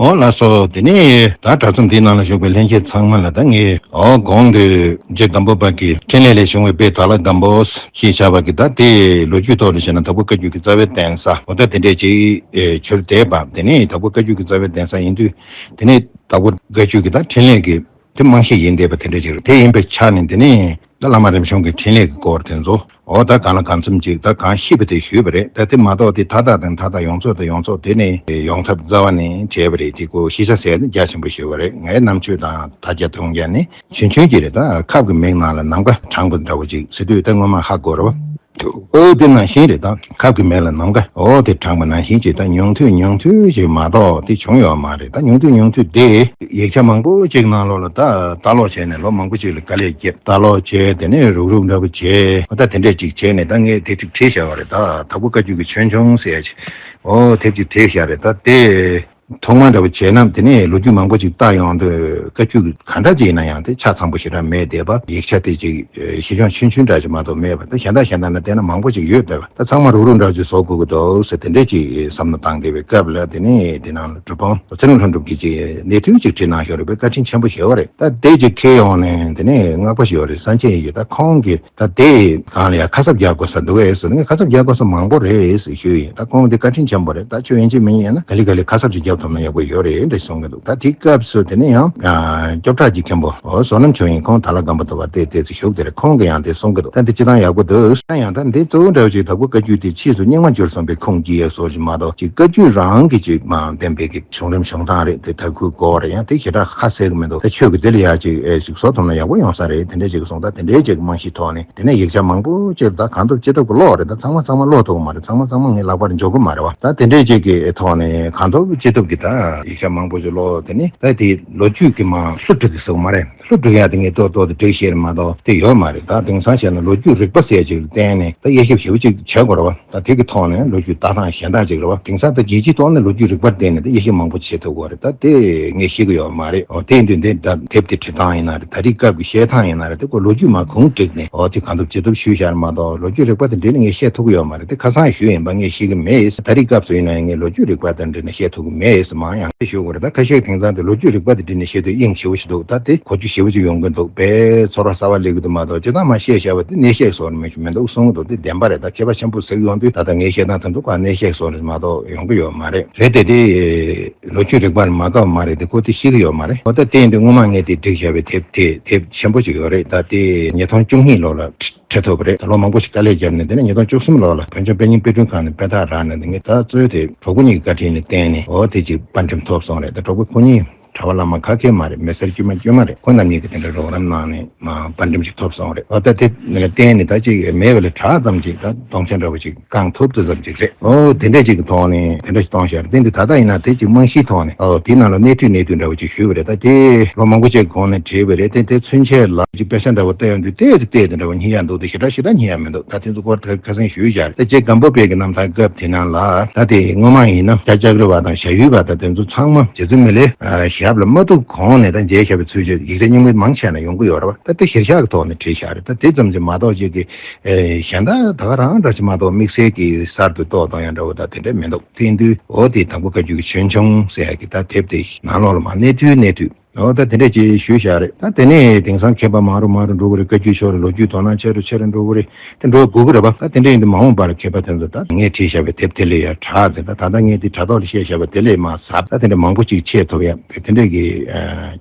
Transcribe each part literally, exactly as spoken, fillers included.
འོ་ལགས་སོ། དེ་ནས་ད་དྲ་ཚོམས་འདིའི་ནང་ལ་བཞུགས་པའི་ལྷན་རྒྱས་ཚང་མ་ལ་ད་ངས་འོ་གོང་དུ་རྗེ་སྒམ་པོ་པ་གི་འཕྲིན་ལས་ལས་བྱུང་བའི་དཔེ་དག་ལ་སྒམ་པོ་ཞེས་བྱ་བ་གི་ད་དེ་ལོ་རྒྱུས་ཐོག་ལ་བཤད་ན་དྭགས་པོ་བཀའ་བརྒྱུད་ཀྱི་རྩ་བའི་གདན་ས་འོ་ད་དེ་འདྲས་ཅིག་ཨེ་གྱུར་བསྡད་པ། དེ་ནས་དྭགས་པོ་བཀའ་བརྒྱུད་ཀྱི་རྩ་བའི་གདན་ས་ཡིན་དུས་དེ་ནས་དྭགས་པོ་བཀའ་བརྒྱུད་ཀྱི་ད་འཕྲིན་ལས་ཀྱི་དེ་རྨང་གཞི་ཡིན་བསྡད་པ་དེ་འདྲ་ཅིག་རེད། དེ་ཡིན་པའི་ཆ་ནས་འདི་ནས་ད་བླ་མ་རིམ་བྱོན་གྱི་འཕྲིན་ལས་ཀྱི་སྐོར་དེ་ཚོ་འོ་ད་གང་ལ་གང་འཚམ་ཅིག་ད་གང་ཤེས་པ་དེ་ཞུས་པ་རེད། ད་དེ་མ་གཏོགས་དེ་མཐའ་དག་དང་མཐའ་དག་ཡོངས་རྫོགས་དང་ཡོངས་རྫོགས་དེ་ནས་ཡོང་ཐབས་རྩ་བ་ནས་བྲལ་བ་རེད། དེ་ཀོ་ཤེས་བྱ་ཟེར་ན་རྒྱ་ཆེན་པོ་ཞུ་བ་རེད། ངའི་རྣམ་དཔྱོད་དང་ཐ་རྒྱ་མཐོང་རྒྱ་ནི་ཆུང་ཆུང་ཅིག་རེད། ད་ཁབ་ཀྱི་མིག་ནང་ལ་ནམ་མཁའ་དྲངས་པ་འདྲ་བོ་ཅིག་ཟེར་དུས་ད་སྔོན་མ་ཧ་གོ་རེད་བ། ཨོ་དེ་ནང་བཞིན་རེད། ད་ཁབ་ཀྱི་མེ་ལ་ནམ་མཁའ་འོ་དེ་དྲངས་པ་ནང་བཞིན་ཅིག་ད་ཉུང་ཐུང་ཉུང་ཐུང་ཅིག་མ་གཏོགས་དེ་བྱུང་ཡོད་མ་རེད། ད་ཉུང་ཐུང་ཉུང་ཐུང་དེ་ཡིག་ཆ་མང་པོ་ཅིག་ནང་ལོགས་ལ་ད་ལྟ་ཀློག་བྱས་ནས་ལོ་མང་པོ་ཅིག་ལ་དཀའ་ལས་བརྒྱབ། ལྟ་ཀློག་བྱས། དེ་ནས་རུག་རུག་འདྲ་པོ་བྱས། ད་དེ་འདྲས་ཅིག་བྱས་ནས་ད་ངས་དེབ་ཅིག་བྲིས་བཞག་པ་རེད། ད་དྭགས་པོ་བཀའ་བརྒྱུད་ཀྱི་ཆོས་འབྱུང་ཟེར་ཡ་ཅིག་འོ་དེབ་ཅིག་བྲིས་བཞག་རེད། ད་དེ། ཐོག་མར་འདྲ་པོ་བྱས་ན་དེ་ནས་ལོ་རྒྱུས་མང་པོ་ཅིག་བལྟ་ཡོང་དུས་བཀའ་བརྒྱུད་གང་འདྲ་ཅིག་ཡིན་ན་ཡང་དེ་ཆ་ཚང་པོ་ཞེ་དྲག་མེད་བསྡད་པ། ཡིག་ཆ་དེ་ཅིག་ཨེ་ཤེས་ཡོན་ཆུང་ཆུང་འདྲ་ཅིག་མ་གཏོགས་མེད་པ། ད་གཞན་དག་གཞན་དག་ན་བལྟས་ན་མང་པོ་ཅིག་ཡོད་བསྡད་པ། ད་ཚང་མ་རུག་རུག་འདྲ་ཅིག་བཟོ་དགོས་ཀྱི་འདུག་ཟེར་དེ་འདྲས་ཅིག་བསམ་བློ་བཏང་བསྡད་པའི་སྐབས་ལ་དེ་ནས་དེ་ནང་ལ་གྲུབ་དཔོན་ཚེ་རིང་ལྷུན་གྲུབ་ཀྱིས་ཅིག་གནས་ཚུལ་ཅིག་བྲིས་གནང་ཞོར་རེད་པས། བཀའ་དྲིན་ཆེན་པོ་ཞེ་པོ་རེད། ད་དེ་ཅིག་ཁེལ་ཡོང་ནས་དེ་ནས་བསྔགས་པ་ཞེ་པོ་རེད། སངས་རྒྱས་ཡིན་གྱི་ད་ཁོང་གིས། ད་དེ་གང་ལ་ཡང་ཁ་གསབ་རྒྱག་དགོས་ས་འདུག་ཨེ་ཟེར་ནས་ཁ་གསབ་རྒྱག་དགོས་ས་མང་པོ་རེད་ཟེར་ཞུས་ཡིན། ད་ཁོང་དེ་བཀའ་དྲིན་ཆེན་པོ་རེད། ད་ཆོས་ཡན་ཆད་མིན་ཡིན་ན་ག་ལེ་ག་ལེ་ཁ་གསབ་ཅིག་རྒྱབ་ཐུབ་ན་ཡག་པོ་ཡོད་རེད་འདྲ་གསུང་གི་འདུག་ད་དེ་སྐབས་སུ་དེ་ནས་ཡང་སྐྱོབ་གྲགས་ཀྱི་མཁན་པོ་འོ་བསོད་ནམས་ཆོས་དབྱིངས་ཁོང་དྭགས་ལྷ་སྒམ་པོ་དང་བ་དེ་དེ་ཚོ་བཞུགས་དེ་རེད། ཁོང་གིས་ཡང་དེ་གསུང་གི་འདུག་ད་འདི་སྤྱི་བཏང་ཡག་པོ་འདུག་ད་ཡང་ད་འདི་གཙོ་བོ་འདྲ་བོ་ཅིག་དྭགས་པོ་བཀའ་བརྒྱུད་དེ་ཕྱིས་སུ་རྙིང་མ་འགྱུར་སོང་བའི་ཁུངས་སྐྱེལ་ཡས་བཟོ་ཞིག་མ་གཏོགས་ཅིག་བཀའ་བརྒྱུད་རང་གི་ཅིག་མ་བདེན་པའི་གི་བྱུང་རིམ་བྱུང་སྟངས་རེད། དེ་ད་ཁུལ་གོ་བ་རེད། ཡང་དེ་ཞེ་དྲག་ཁ་གསལ་གི་མི་འདུག་ད་ཆོས་ཀྱི་དེ་ལ་ཡ་ཅིག་ཨེ་ཞིག་བཟོ་ཐུབ་ན་ཡག་པོ་ཡོང་ས་རེད། དེ་འདྲས་ཅིག་གསུངས། ད་དེ་འདྲས་ཅིག་རྨང་གཞིའི་ཐོག་ནས་དེ་ནས་ཡིག་ཆ་མང་པོ་ཅིག་ད་གང་ཐུབ་ཅི་ཐུབ་ཀྱི་ཀློག་རེད། ད་ཚང་མ་ཚང་མ་ཀློག་ཐུབ་ཀྱི་མ་རེད། ཚང་མ་ཚང་མ་ངའི་ལག་པར་འཇོག་གི་མ་རེད་བ། ད་དེ་འདྲས་ཅིག་གི་ཐོག་ནས་གང་ཐུབ་ཅི་ཐུབ་ཀྱི་ད་ཡིག་ཆ་མང་པོ་ཅིག་ཀློག་དེ་ནས་ད་དེ་ལོ་རྒྱུས་ཀྱི་མ་སླུ་བྲིད་ཀྱི་ཟེར་གི་མ་རེད། སླུ་བྲིད་ཡ་དེ་ངས་ཏོག་ཏོག་དེ་བྲིས་ཤེས་རེད་མ་གཏོགས་དེ་ཡོད་མ་རེད། ད་དེང་སང་བཤད་ན་ལོ་རྒྱུས་རིག་པ་ཟེར་ཅིག་བརྟེན་ནས་ད་དབྱེ་ཞིབ་ཞེ་པོ་ཅིག་བྱེད་དགོས་རེད་བ། ད་དེ་གི་ཐོག་ནས་ལོ་རྒྱུས་ལྟ་སྟངས་གཞན་དག་ཅིག་རེད་བ། དེང་སང་ད་རྒྱལ་སྤྱིའི་ཐོག་ནས་ལོ་རྒྱུས་རིག་པར་བརྟེན་ནས་ད་དབྱེ་ཞིབ་མང་པོ་བྱེད་ཐུབ་ཀྱི་རེད། ད་དེ་ངས་ཤེས་ཀྱི་ཡོད་མ་རེད། འོ་དེ་ཡིན་དུས་འདི་ད་དེབ་དེ་བྲིས་སྟངས་ཡིན་ན་རེད། ད་རེས་སྐབས་ཀྱི་བཤད་སྟངས་ཡིན་ན་རེད། ད་ཁོ་ལོ་རྒྱུས་མ་གུང་བསྒྲིགས་ནས་འོ་དེ་གང་ཐུབ་ཅི་ཐུབ་ཞུས་བཞག་མ་གཏོགས་ལོ་རྒྱུས་རིག་པ་དེ་འདྲ་ནི་ངས་བཤད་ཐུབ་ཀྱི་ཡོད་མ་རེད། དེ་ཁ་སང་ཞུས་ཡིན་པ་ངས་ཤེས་ཀྱི་མེད། ད་རེས་སྐབས་སུ་ཡིན་ན་ངས་ལོ་རྒྱུས་རིག་པ་དང་འབྲེལ་ནས་བཤད་ཐུབ་ཀྱི་མེད། མང་ཡང་དེ་ཞུ་དགོས་རེད། ད་ཁ་ཤས་དེང་སང་དེ་ལོ་རྒྱུས་རིག་པ་དང་འབྲེལ་ནས་བཤད་དུས་དབྱིངས་ཞེ་པོ་ཞིག་འདུག་ད་དེ་གོ་རྒྱུ་ཞེ་པོ་ཅིག་ཡོང་གི་འདུག་དཔེ་ཚོར་བ་གསར་བ་སླེབས་ཀྱི་འདུག་མ་གཏོགས་སྤྱིར་བཏང་མ་བཤད་བཞག་པ་དེ་གནས་བཤད་བཟོ་འདྲ་མི་ཞིག་མི་འདུག་གསུང་གི་འདུག་དེ་བདེན་པ་རེད། ད་མཁས་པ་ཆེན་པོ་ཟིག་ཡོང་དུས་ད་ལྟ་ངས་བཤད་སྟངས་དེ་ཚོ་ཁ་གནས་བཤད་བཟོ་འདྲ་མ་གཏོགས་ཡོང་གི་ཡོད་མ་རེད། རེད་དེ་དེ་ལོ་རྒྱུས་རིག་པར་མ་དགའ་བ་མ་རེད་དེ་ཁོ་དེ་ཤེས་ཀྱི་ཡོད་མ་རེད། ཨོ་ད་དེ་ཡིན་དུས་སྔོན་མ་ངས་དེ་བསྒྲིགས་བཞག་པའི་དེབ་དེ་དེབ་ཆེན་པོ་ཅིག་ཡོད་རེད། ད་དེ་ཉིས་སྟོང་བཅུ་གཉིས་ལོ་ལ་ཁྲིད་ཐུབ་པ་རེད། ད་ལོ་མང་པོ་ཞིག་དཀའ་ལས་བརྒྱབ་ནས་དེ་ནས་ཉིས་སྟོང་བཅུ་གསུམ་ལོ་ལ་བོད་ལྗོངས་དཔེ་རྙིང་དཔེ་སྐྲུན་ཁང་ནས་དཔེ་རྟགས་རག་ནས་དེ་ངས་ད་གཙོས་དེ་གྲོགས་པོ་གཉིས་ཀྱི་བཀའ་དྲིན་ལ་བརྟེན་ནས་ཨོ་དེ་ཅིག་པར་འགྲེམས་ཐོབ་སོང་རེད། ད་གྲོགས་པོ་ཁོ་གཉིས་གྲྭ་པ་བླ་མ་ཁ་མཁས་མ་རེད། མི་སེར་དཀྱུས་མ་དཀྱུས་མ་རེད། ཁོ་རྣམ་གཉིས་ཀྱིས་དེ་འདྲ་རོགས་རམ་གནང་ནས་མ་པར་འགྲེམས་ཅིག་ཐོབ་སོང་རེད། ཨོ་ད་དེ་ལ་བརྟེན་ནས་ད་ཅིག་མེད་པ་ལས་དྲག་ཙམ་ཅིག་ད་གཏོང་ཆ་འདྲ་བོ་ཅིག་བསྐང་ཐུབ་ཙམ་ཅིག་རེད། ཨོ་དེ་འདྲ་ཅིག་གི་ཐོག་ནས་དེ་འདྲ་ཞིག་གཏོང་བཞག་རེད། དེ་འདི་ད་ལྟ་ཡིན་ན་དེ་ཅིག་རྨང་གཞིའི་ཐོག་ནས་ཨོ་དེའི་ནང་ལ་གནས་དུས་གནས་དུས་འདྲ་བོ་ཅིག་ཞུས་པ་རེད། ད་དེ་ལོ་མང་པོ་ཅིག་གོང་ནས་བྲིས་པ་རེད། དེ་དེ་ཚུན་ཆད་ལ་ཅིག་དཔེ་ཆ་འདྲ་བོ་བལྟས་ཡོང་དུས་བལྟས་དེ་བལྟས་དེ་འདྲ་བོ་རྙེད་ཡག་འདུག་དེ་ཞེ་དྲག་ཞེ་དྲག་རྙེད་ཡག་མི་འདུག་ད་དེ་ཚོ་སྐོར་ཁ་སང་ཞུས་བཞག་རེད། ད་རྗེ་སྒམ་པོ་པའི་གི་རྣམ་ཐར་སྐབས་དེ་ནང་ལ་ད་དེ་སྔོན་མ་ཡིན་ན་ལྕགས་ལྕགས་རི་བ་དང་ཞྭ་ཡུལ་བ་དང་དེ་ཚོ་ཚང་མ་རྗེ་བཙུན་མི་ལའི་ཞབས་ལ་མ་ཐུག་གོང་ནས་ད་མཇལ་བཞག་པའི་ཚུལ་བྱས་ཡིག་ཆ་རྙིང་པ་མང་ཆེ་ན་ཡོང་གི་ཡོད་རེད་བ། ད་དེ་གཞིར་བཞག་གི་ཐོག་ནས་བྲིས་བཞག་རེད། ད་དེ་ཙམ་གྱིས་མ་གཏོགས་ཅིག་གི་ཨེ་གཞན་དག་ད་ག་རང་འདྲ་ཅིག་མ་གཏོགས་དམིགས་བསལ་གྱི་གསར་དུ་རྟོགས་གཏོང་ཡ་འདྲ་བོ་ད་དེ་འདྲ་མི་འདུག་དེ་ཡིན་དུས་འོ་དེ་དྭགས་པོ་བཀའ་བརྒྱུད་ཀྱི་ཆོས་འབྱུང་ཟེར་ཡ་གི་ད་དེབ་དེ་ནང་ལོགས་ལ་མ་གནས་དུས་གནས་དུས་འོ་ད་དེ་འདྲ་ཅིག་ཞུས་བཞག་རེད། ད་དེ་ནས་དེང་སང་མཁས་པ་མང་རུ་མང་རུ་འགྲོ་གི་རེད། བཀའ་བརྒྱུད་ཕྱོགས་ལ་ལོ་རྒྱུས་དོ་སྣང་ཆེ་རུ་ཆེ་རུ་འགྲོ་གི་རེད། དེ་འགྲོ་དགོས་ཀྱི་རེད་པ། ད་དེ་འདྲ་ཡིན་དུས་མ་འོངས་པར་མཁས་པ་དེ་ཚོ་ད་ངས་བྲིས་བཞག་པའི་དེབ་དེ་ལས་ཡ་དྲག་ཟེར། ད་ད་ལྟ་ངས་དེ་དྲ་ཐོག་ལ་བཤད་བཞག་པ་དེ་ལས་མ་ཟབ། ད་དེ་འདྲ་མང་པོ་ཅིག་ཤེས་ཐུབ་ཡ་དེ་དེ་འདྲ་གི་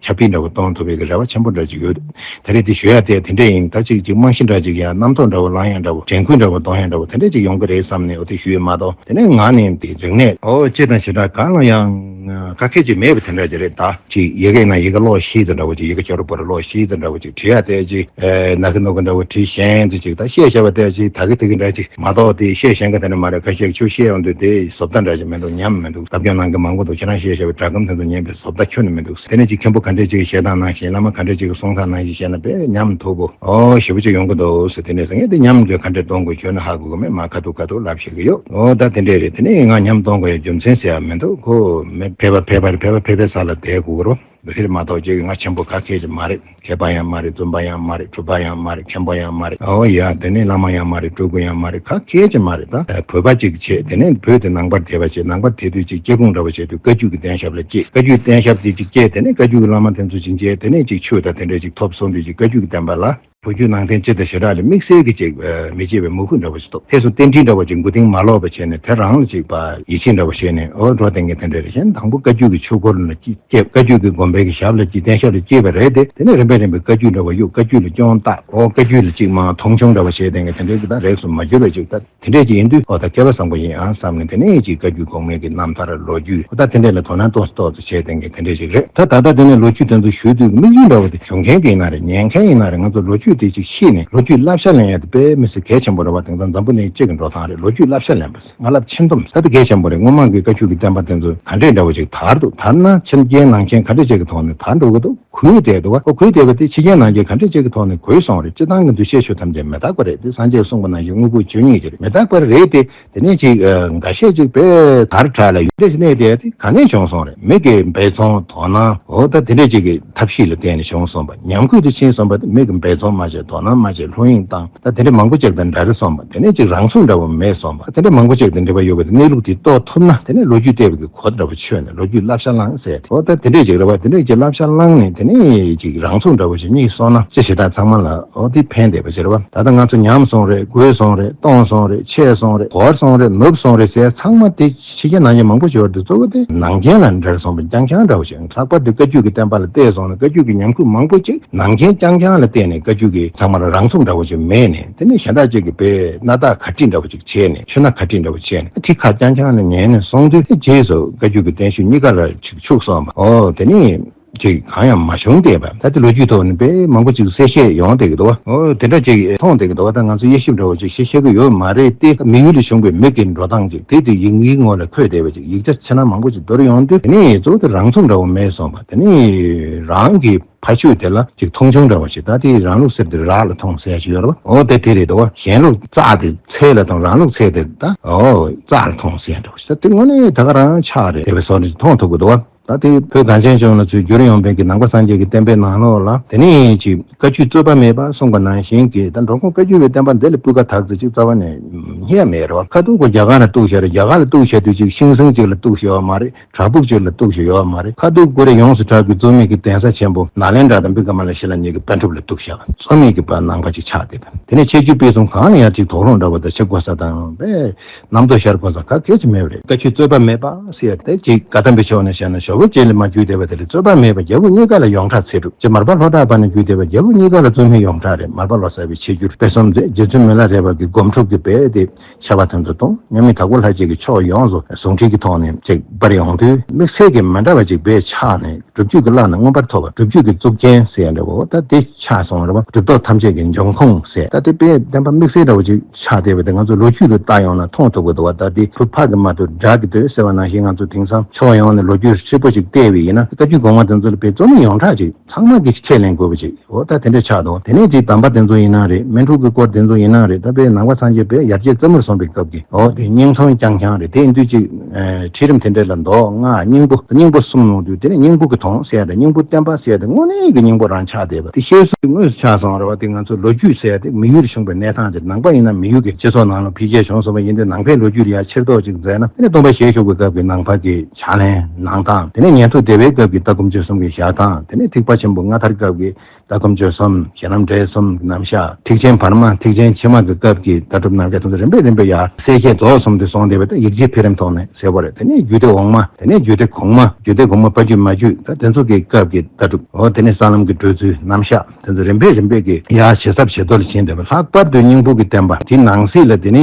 ཁྱབ་སྤེལ་འདྲ་བོ་གཏོང་ཐུབ་པའི་གི་རེ་བ་ཆེན་པོ་འདྲ་ཅིག་ཡོད། ད་རེས་དེ་ཞུ་ཡ་དེ་དེ་འདྲ་ཡིན། ད་ཅིག་ཅིག་རྨང་གཞི་འདྲ་ཅིག་ཡ་རྣམ་རྟོག་འདྲ་བོ་ལངས་ཡ་འདྲ་བོ་དྲན་སྐུལ་འདྲ་བོ་གཏོང་ཡ་འདྲ་བོ་དེ་འདྲ་ཅིག་ཡོང་གི་རེད་བསམ་ནས་འོ་དེ་ཞུ་ཡ་མ་གཏོགས་དེ་ནས་ང་ནས་དེ་རིག་གནས་འོ་ཅི་དང་ཞེ་དྲག་གང་ལ་ཡང་དཀའ་ཁེལ་ཅིག་མེད་པ་དེ་འདྲ་ཅིག་རེད། ད་ཅིག་ཡི་གེ་ན་ཡི་གེ་ཀློག་ཤེས་ཙམ་འདྲ་བོ་ཅིག་ཡི་གེ་སྐྱོ་རུ་པོ་རུ་ཀློག་ཤེས་ཙམ་འདྲ་བོ་ཅིག་བྲིས་ཡ་དེ་ཅིག་ཨེ་ན་གི་ནོ་གི་འདྲ་བོ་བྲིས་གཞན་དེ་ཅིག་ད་བཤད་བྱ་བ་དེ་ཅིག་ད་གི་དེ་གི་འདྲ་ཅིག་མ་གཏོགས་དེ་བཤད་གཞན་གི་དེ་འདྲ་མ་རེད། ཁ་ཤས་ཁྱོད་བཤད་ཡོང་དུས་དེ་བཟོ་ལྟ་འདྲ་ཅིག་མི་འདུག་ཉམས་མི་འདུག་སྟབས་ཀྱང་ནང་གི་མང་པོ་འདུག་ཁྱེད་རང་བཤད་བྱ་བའི་སྒྲ་སྒམ་དེ་ཚོ་ཉན་དུས་བཟོ་ལྟ་ཁྱོན་ནས་མི་འདུག་དེ་ནས་ཅིག་མཁན་པོ་ག་འདྲས་ཅིག་གི་བཤད་སྟངས་ནང་བཞིན་བླ་མ་ག་འདྲས་ཅིག་གི་གསུང་སྟངས་ནང་བཞིན་བཤད་ན་དཔེ་ཉམས་མཐུག་པོ་ཨོ་ཞེ་པོ་ཅིག་ཡོང་གི་འདུག་ཟེར། དེ་ནས་ཟེར་ངས་དེ་ཉམས་དེ་ག་འདྲས་གཏོང་དགོས་ཁྱོད་ནས་ཧ་གོ་གི་མེད། མ་ཁ་ཐུག་ཁ་ཐུག་ལབ་ཤེས་གི་ཡོད། ཨོ་ད་དེ་འདྲས་རེད། དེ་ནས་ང་ཉམས་གཏོང་དགོས་ཡ་རྒྱུ་མཚན་ཟེར་ཡ་མི་འདུག་ཁོ་མི་ཕལ་པ་ཕལ་པ་རེད། ཕལ་པ་ཕལ་པའི་ས་ལ་བསྡད་དགོས་ཀྱི་རེད། དེ་མ་གཏོགས་ཅིག་ང་ཆེན་པོ་ག་གལ་ཅིག་མ་རེད། མཁས་པ་ཡང་མ་རེད། བཙུན་པ་ཡང་མ་རེད། གྲུབ་པ་ཡང་མ་རེད། མཁན་པོ་ཡང་མ་རེད། ཨོ་ཡ། དེ་ནས་བླ་མ་ཡང་མ་རེད། སྤྲུལ་སྐུ་ཡང་མ་རེད། ག་གལ་ཅིག་མ་རེད། ད་བོད་པ་ཅིག་བྱས། དེ་ནས་བོད་དེ་ནང་པར་དེད་པ་བྱས། ནང་པར་དེད་དུས་ཅིག་སྐྱེ་ཁུངས་འདྲ་བོ་བྱས་དུས་བཀའ་བརྒྱུད་ཀྱི་བསྟེན་ཞབས་ལ་སྐྱེས། བཀའ་བརྒྱུད་བསྟེན་ཞབས་དེ་ཅིག་སྐྱེས། དེ་ནས་བཀའ་བརྒྱུད་ཀྱི་བླ་མ་དེ་ཚོ་ཅིག་མཇལ། དེ་ནས་ཅིག་ཆོས་དང་དེ་འདྲ་ཅིག་ཐོབ་སོང་དུས་ཅིག་བཀའ་བརྒྱུད་ཀྱི་བསྟན་པ་ལ། བོད་བརྒྱུད་ནང་བསྟན་སྤྱི་དང་ཞི་དྲག་ལ་དམིགས་བསལ་གྱི་ཅིག་མི་བརྗེད་པའི་མོས་གུས་འདྲ་བོ་ཞིག་འདུག་དེ་སོང་རྟེན་འབྲེལ་འདྲ་བོ་ཅིག་མགོ་རྟིང་མ་ལོག་པ་བྱས་ནས་དེ་རང་ལ་ཅིག་པ་ཡིད་ཆེས་འདྲ་བོ་བྱས་ནས། ཨོ་འགྲོ་བསྟེན་མཁན་དེ་འདྲ་རེད། གཞན་དང་པོ་བཀའ་བརྒྱུད་ཀྱི་ཆོས་སྐོར་ལ་ཅིག་སྐྱེས། བཀའ་བརྒྱུད་ཀྱི་དགོན་པའི་གི་ཞབས་ལ་ཅིག་བསྟེན་ཞབས་ལ་སྐྱེས་པ་རེད་དེ། དེ་ནས་རིམ་པས་རིམ་པས་བཀའ་བརྒྱུད་འདྲ་བོ་གཡུག་བཀའ་བརྒྱུད་ལ་སྐྱོན་བཏགས། ཨོ་བཀའ་བརྒྱུད་ལ་ཅིག་མ་མཐོང་ཆུང་འདྲ་བོ་བྱས་བསྡད་མཁན་དེ་འདྲ་གི་ད་རེག་སོང་མ་གྱུར་བའི་ཅིག་ད། དེ་འདྲས་ཅིག་ཡིན་དུས། ཨོ་ད་སྐལ་བ་བཟང་པོ་ཡིན་ཨང་བསམ་ནས། དེ་ནས་ཅིག་བཀའ་བརྒྱུད་གོང་མའི་གི་རྣམ་ཐར། ལོ་རྒྱུས། ཨོ་ད་དེ་འདྲས་ལ་དོ་སྣང་ཏོག་ཙམ་ཏོག་ཙམ་བྱས་བསྡད་མཁན་དེ་འདྲས་ཅིག་རེད། ད་ད་ལྟ་དེ་ནས་ལོ་རྒྱུས་དེ་ཚོ་ཞུ་དུས་དམིགས་ཡུལ་འདྲ་བོ་དེ། ཞུ་མཁན་གྱི་ཡིན་ན་རེད། ཉན་མཁན་ཡིན་ན་རེད། ང་ཚོ་ལོ་རྒྱུས་དེ་ཅིག་ཤེས་ནས་ལོ་རྒྱུས་བསླབ་བྱ་ལེན་ཡ་དེ་དཔེ་མི་སྲིད་གལ་ཆེན་པོ་རེད་བ། དེང་སང་འཛམ་བུ་གླིང་སྤྱི་གི་འགྲོ་སྟངས་རེད། ལོ་རྒྱུས་བསླབ་བྱ་ལེན་པ་ང་རླབས་ཆེན་ཏོམ། ད་དེ་གལ་ཆེན་པོ་རེད། སྔོན་མ་གི་བཀའ་བརྒྱུད་ཀྱི་བསྟན་པ་དེ་ཚོ་ག་འདྲས་འདྲ་བོ་ཅིག་དར་འདུག་དར་ན་ཕྱི་རྒྱལ་ནང་ཆེན་ག་འདྲས་ཅིག་གི་ཐོག་ནས་དར་འགྲོ་གི་འདུག་གུས་བསྡད་འདུག་བ། ཨོ་གུས་བསྡད་པ་དེ་ཕྱི་རྒྱལ་ནང་རྒྱལ་ག་འདྲས་ཅིག་གི་ཐོག་ནས་གུས་སོང་རེད། སྤྱིར་བཏང་གི་འདུ་ཤེས་ཆོས་ཐམས་ཅད་མི་རྟག་པ་རེད། དེ་སངས་རྒྱས་གསུངས་པ་ནང་བཞིན་དངོས་པོ་ཆོས་ཉིད་ཅིག་རེད། མི་རྟག་པ་རེད་དེ། དེ་ནས་ཅིག་འགའ་ཤས་ཅིག་དཔེ་དར་དྲགས་ལ་ཡུན་རིང་གནས་བསྡད་དེ་ག་ནས་བྱུང་སོང་རེད། མི་གི་འབད་བརྩོན་དོ་སྣང་འོ་ད་དེ་འདྲས་ཅིག་གི་ཐབས་ཤེས་ལ་བརྟེན་ནས་བྱུང་སོང་བ། ཉམས་རྒུད་དུ་ཕྱིན་སོང་བ་དེ་མི་གི་འབད་བརྩོན་མ་བྱས། དོ་སྣང་མ་བྱས། ལྷོད་གཡེང་བཏང་། ད་དེ་འདྲས་མང་པོ་ཅིག་དང་འདྲ་རེ་སོང་བ། དེ་ནས་ཅིག་རང་ཚུགས་འདྲ་བོ་མེད་སོང་བ། དེ་འདྲས་མང་པོ་ཅིག་དང་འབྲེལ་བ་ཡོད་པ་དེ་གནས་ལུགས་དེ་རྟོགས་ཐུབ་ན། དེ་ནས་ལོ་རྒྱུས་བལྟས་པའི་གི་གོ་འདྲ་བོ་ཆོད་ནས་ལོ་རྒྱུས་བསླབ་བྱ་བླངས་ཟེར་ཏེ། འོ་ད་དེ་འདྲས་ཅིག་རེད་བ། དེ་འདྲས་ཀྱི་བསླབ་བྱ་བླངས་ནས་དེ་ནས་ཅིག་རང་ཚུགས་འདྲ་བོ་ཞིག་རྙེད་སོང་ན་ཅི་ཞེ་དྲག་ཚང་མ་ལ་འོ་དེ་ཕན་བསྡད་པ་ཞིག་རེད་བ། ད་ལྟ་ང་ཚོ་ཉམས་སོང་རེད། གོས་སོང་རེད། སྟོང་སོང་རེད། ཆད་སོང་རེད། བོར་སོང་རེད། ནུབ་སོང་རེད་ཟེར་ཚང་མ་དེ་ཕྱི་རྒྱལ་ནང་རྒྱལ་མང་པོ་ཞིག་ཡོད་དེ་གཙོ་བོ་དེ་ནང་རྐྱེན་ལ་འབྲེལ་སོང་བའི་རྐྱང་རྐྱང་འདྲ་བོ་ཞིག་ལྷག་པར་དུ་བཀའ་བརྒྱུད་ཀྱི་བསྟན་པ་ལ་བལྟས་སོང་ན་བཀའ་བརྒྱུད་ཀྱི་ཉམས་རྒུད་མང་པོ་ཅིག་ནང་རྐྱེན་རྐྱང་རྐྱང་ལ་བརྟེན་ནས་བཀའ་བརྒྱུད་ཀྱི་ཚང་མ་ལ་རང་ཚུགས་འདྲ་བོ་ཞིག་མེད་ནས། དེ་ནས་གཞན་དག་ཅིག་གིས་དཔེ་སྣ་ཐག་ག་དྲིས་འདྲ་བོ་ཅིག་བྱས་ནས། ཆུ་སྣ་ག་དྲིས་འདྲ་བོ་བྱས་ནས་ཐིག་ཁ་རྐྱང་རྐྱང་ལ་ཉན་ནས་སོང་དུས། རྗེས་སུ་བཀའ་བརྒྱུད་ཀྱི་བསྟན་བཅོས་གཉིས་ཀ་ལ་ཅིག་འཆུག་སོང་བ། ཨོ་དེ་ནས་ཅིག་གང་ཡང་མ་བྱུང་བསྡད་པ། ད་ལྟ་ལོ་རྒྱུས་ཐོག་ནས་དཔེ་མང་པོ་ཅིག་གསལ་བཤད་ཡོང་བསྡད་ཀྱི་འདུག་བ། ཨོ་དེ་འདྲ་ཅིག་མཐོང་བསྡད་ཀྱི་འདུག་བ། ད་ང་ཚོ་དབྱེ་ཞིབ་འདྲ་བོ་ཅིག་ཤེས་ཤེས་ཀྱི་ཡོད་མ་རེད་དེ། མི་ཡུལ་ལ་བྱུང་བའི་མི་གི་འགྲོ་སྟངས་ཅིག་དེ་དེ་ཡིག་ཡིག་ངོ་ལ་འཁོད་བསྡད་པ་ཅིག་ཡིག་ཆ་ཕྱི་ནང་མང་པོ་ཅིག་བསྡུར་ཡོང་དུས། དེ་ནས་གཙོ་བོ་དེ་རང་ཚུགས་འདྲ་བོ་མེད་སོང་བ། དེ་ནས་རང་གི་ཕ་ཆོས་དེ་ལ་ཅིག་མཐོང་ཆུང་འདྲ་བོ་ཞིག་ད་དེ་རང་ལུགས་ཟེར་དེ་རག་ལ་ཐོངས་ཟེར་ཞིག་ཡོད་རེད་བ། ཨོ་དེ་དེ་རེད་འདུག་བ། གཞན་ལུགས་རྩ་དེ་ཚད་ལ་དང་རང་ལུགས་ཚད་དེ་ད་ཨོ་རྩ་ལ་ཐོངས་ཟེར་འདྲ་བོ་ཞིག་ད་དེ་དངོས་གནས་ད་ག་རང་ཆགས་རེད་དེ་བའི་བཟོ་འདྲ་ཞིག་མཐོང་ཐུབ་ཀྱི་འདུག་བ། ད་དེ་བོད་གངས་ཅན་ལྗོངས་ལ་ཚུར་བསྒྱུར་ཡོང་བའི་གི་ནང་པ་སངས་རྒྱས་ཀྱི་བསྟན་པའི་ནང་ལོགས་ལ། དེ་ནས་ཅིག་བཀའ་བརྒྱུད་རྩོད་པ་མེད་པ་གསུངས་པ་ནང་བཞིན་གྱི་ད་འགྲོ་ཁུངས་བཀའ་བརྒྱུད་པའི་བསྟན་པ་འདི་ལ་སྤུས་ཀ་དག་ཙམ་ཅིག་རྩ་བ་ནས་རྙེད་ཡ་མེད་རེད་བ། ཁ་ཐུག་གོ་རྒྱ་གར་ལ་གཏུགས་བཞག་རེད། རྒྱ་གར་ལ་གཏུགས་བཞག་དུས་ཅིག་ཤིང་ཟིན་ཅིག་ལ་གཏུགས་བཞག་ཡོད་མ་རེད། བྲག་ཕུག་ཅིག་ལ་གཏུགས་བཞག་ཡོད་མ་རེད། ཁ་ཐུག་ཀོ་རེ་ཡོངས་སུ་གྲགས་པའི་རྩོམ་མེད་ཀྱི་གདན་ས་ཆེན་པོ་ནཱ་ལེནྡྲ་དང་བི་ཀ་མ་ལ་ཤི་ལ་གཉིས་ཀྱི་པཎ་གྲུབ་ལ་གཏུགས་བཞག་རྩོམ་མེད་ཀྱི་པ་ནང་པ་ཅིག་ཆགས་བསྡད་པ། དེ་ནས་ཆེ་བརྒྱུད་སྤེལ་གསུམ་གང་ལ་ཡང་ཅིག་དོགས་སློང་འདྲ་བོ་དང་ཆབ་གོ་ས་དང་བས། རྣམ་རྟོག་ཤར་དགོས་ས་ག་གལ་ཆེ་མེད་པ་རེད། བཀའ་བརྒྱུད་རྩོད་པ་མེད་པ་ཟེར་ཡ་དེ་ཅིག་བཀའ་གདམས་པའི་ཕྱོགས་ནས་བཤད་ན་ཇོ་བོ་རྗེ་ལས་མ་བརྒྱུད་བསྡད་པ་དེ་ལ་རྩོད་པ་མེད་པ་རྒྱལ་པོ་གཉིས་ཀ་ལ་ཡོངས་གྲགས་ཚེ་སྒྲུབ་ཅེས། མར་པ་ལྷོ་བྲག་པ་ནས་བརྒྱུད་བསྡད་པ་རྒྱལ་པོ་གཉིས་ཀ་ལ་རྩོད་མེད་ཡོངས་གྲགས་རེད། མར་པ་ལོ་ཙཱ་བའི་ཆེ་བརྒྱུད་དཔེ་གསུམ་མཛད། རྗེ་བཙུན་མི་ལ་རས་པ་གི་སྒོམ་སྒྲུབ་ཀྱི་དཔེ་དེ་ཤ་བ་དོན་དུ་གཏོང་། མཉམ་མེད་དྭགས་པོ་ལྷ་རྗེ་གི་ཕྱོགས་ཡོངས་སུ་ཟུང་འབྲེལ་གྱི་ཐོག་ནས་ཅིག་པར་ཡོང་དུས་དམིགས་བསལ་གྱི་མི་འདྲ་བ་ཅིག་དཔེ་ཆགས་ནས། སྒྲུབ་བརྒྱུད་ཀྱི་བླ་ན་མངོན་པར་མཐོ་བ་སྒྲུབ་བརྒྱུད་ཀྱི་གཙུག་རྒྱན་ཟེར་ཡ་འདྲ་བོ་ད་དེ་ཆགས་སོང་རེད་བ། གྲུབ་ཐོབ་ཐམས་ཅད་ཀྱི་འབྱུང་ཁུངས་ཟེར། ད་དེ་དཔེ་བསྟན་པ་དམིགས་བསལ་འདྲ་བོ་ཅིག་ཆགས་བསྡད་པ་དེ་ང་ཚོ་ལོ་རྒྱུས་ལ་བལྟ་ཡོང་ན་མཐོང་ཐུབ་ཀྱི་འདུག་བ། ད་དེ་བུ་ཕ་གི་མ་ཐུབ་དགྲ་གི་འདོད་ཟེར་བ་ནང་བཞིན། ང་ཚོ་དེང་སང་ཕྱོགས་ཡོངས་ནས་ལོ་རྒྱུས་ཧྲིལ་པོ་ཅིག་བལྟས་པ་ཡིན་ན། བཀའ་བརྒྱུད་གོང་མ་དེ་ཚོ་ལ་དཔེ་རྩོད་མེད་ཡོངས་གྲགས་ཅིག་ཚང་མ་གིས་ཁས་ལེན་དགོས་པ་ཅིག་འོ་ད་དེ་འདྲ་ཆགས་འདུག་དེ་ནས་ཅིག་དམ་པ་དེ་ཚོ་ཡིན་ན་རེད། སྨན་འབྲུག་གི་སྐོར་དེ་ཚོ་ཡིན་ན་རེད། ད་དཔེ་ནང་པ་སངས་རྒྱས་དཔེ་ཡར་རྒྱས་རྩེ་མོར་སོང་བའི་སྐབས་ཀྱི་འོ་དེ་སྙིང་ཚོང་རྐྱང་རྐྱང་རེད། དེ་ཡིན་དུས་ཅིག་ཨེ་ཁྲིད་རིམ་དེ་འདྲ་ལ་མདོ་སྔགས་སྙིང་པོ་སྙིང་པོ་གསུམ་ཡོང་དུས་དེ་ནས་སྙིང་པོ་གི་དོན་ཟེར་ཡ་དང་སྙིང་པོ་བསྟན་པ་ཟེར་ཡ་དེ་དངོས་གནས་ཀྱི་སྙིང་པོ་རང་ཆགས་བསྡད་པ་དེ་བཤད་སྲོལ་དངོས་སུ་ཆགས་སོང་རེད་བ། དེ་ང་ཚོ་ལོ་རྒྱུས་ཟེར་ཡ་དེ་མི་ཡུལ་བྱུང་བའི་གནས་སྟངས་དེ། ནང་པ་ཡིན་ན་མི་ཡུལ་གྱི་སྤྱི་ཚོགས་ནང་ལ་འཕེལ་རྒྱས་བྱུང་སོང་བ་ཡིན་དུས་ནང་པའི་ལོ་རྒྱུས་ལ་ཡ་ཕྱིར་རྟོག་ཅིག་མཛད་ན། དེ་ནས་སྟོན་པ་ཞལ་བཞུགས་པའི་སྐབས་ཀྱི་ནང་པ་གི་ཕྱག་ལེན་གནང་སྟངས། དེ་ནས་ཉན་ཐོས་སྡེ་པའི་སྐབས་ཀྱི་ལྟ་སྒོམ་སྤྱོད་གསུམ་གྱི་བཞག་སྟངས། དེ་ནས་ཐེག་པ་ཆེན་པོ་སྔ་དར་སྐབས་ཀྱི་ལྟ་སྒོམ་སྤྱོད་གསུམ། ཞལ་ལམ་འབྲས་གསུམ་གྱི་རྣམ་གཞག་ཐེག་ཆེན་བར་མ་ཐེག་ཆེན་ཕྱི་མ་གི་སྐབས་ཀྱི་ལྟ་གྲུབ་རྣམ་གཞག་དེ་ཚོ་རིམ་པས་རིམ་པས་ཡར་གསལ་བཤད་རྫོགས་གསུམ་དུ་སོང་བསྡད་པ་དང་། ཡིག་ཆའི་འཕེལ་རིམ་ཐོག་ནས་གསལ་པོ་རེད། དེ་ནས་རྒྱུད་སྡེ་འོག་མ། དེ་ནས་རྒྱུད་སྡེ་གོང་མ། རྒྱུད་སྡེ་གོང་མ་ཕ་རྒྱུད་མ་རྒྱུད། ད་དེ་ཚོ་གི་སྐབས་ཀྱི་ལྟ་གྲུབ། འོ་དེ་ནས་ས་ལམ་གྱི་བགྲོད་ཚུལ་རྣམ་གཞག་དེ་ཚོ་རིམ་པས་རིམ་པས་ཀྱི་ཡར་ཇེ་ཟབ་ཇེ་མཐོར་ཕྱིན་བསྡད་པ། ལྷག་པར་དུ་སྙིང་པོ་གི་བསྟན་པ་དེ་ནང་གསེས་ལ་དེ་ནས་